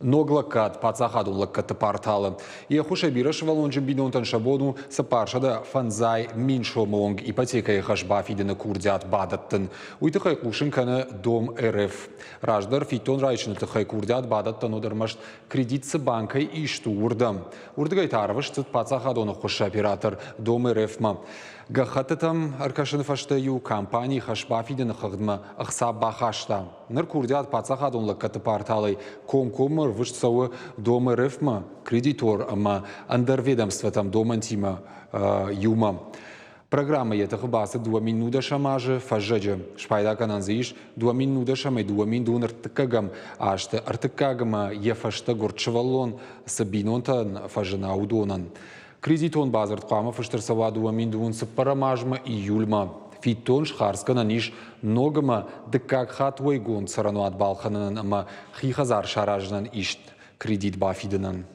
Ног лӕггад паддзахадон лӕггӕдты порталы. Йе ххуысӕй бирӕсывӕллонджын бинонтӕн сӕ бон у 450 000 сомы онг ипотекӕйы хӕс бафидыны курдиат бадӕттын. Уый тыххӕй хъусын кӕны Дом РФ. Раздӕр фиддон райсыны тыххӕй курдиат бадӕттӕн уыд ӕрмӕст кредит цы банкӕй ист у, уырдӕм. Уырдыгӕй та ӕрвыст цыд паддзахадон ӕххуысы оператор Дом РФ-мӕ. Гӕххӕттытӕм ӕркӕсыны фӕстӕ-иу компани хӕс бафидыны хыгъдмӕ ӕхца бахаста. Ныр курдиат паддзахадон лӕггӕдты порталӕй комкоммӕ ӕрвыст цӕуы Дом РФ-мӕ, кредитор ӕмӕ ӕндӕр ведомствӕтӕм домӕнтимӕ иумӕ. Программӕ йӕ тыхы бацыд 2010 азы фӕззӕджы. Спайда кӕнӕн дзы ис 2010-ӕй 2023 азты ӕртыккаг ӕмӕ йӕ фӕстӕ гуырд сывӕллон цы бинонтӕн фӕзына, уыдонӕн. Кредитон бадзырд хъуамӕ фыст ӕрцӕуа 2024 азмӕ июльмӕ. Фиддон схардз кӕнӕн ис ног ӕмӕ дыккаг хатт уӕйгонд цӕрӕнуат балхӕнынӕн ӕмӕ хи хӕдзар саразынӕн ист кредит бафидынӕн.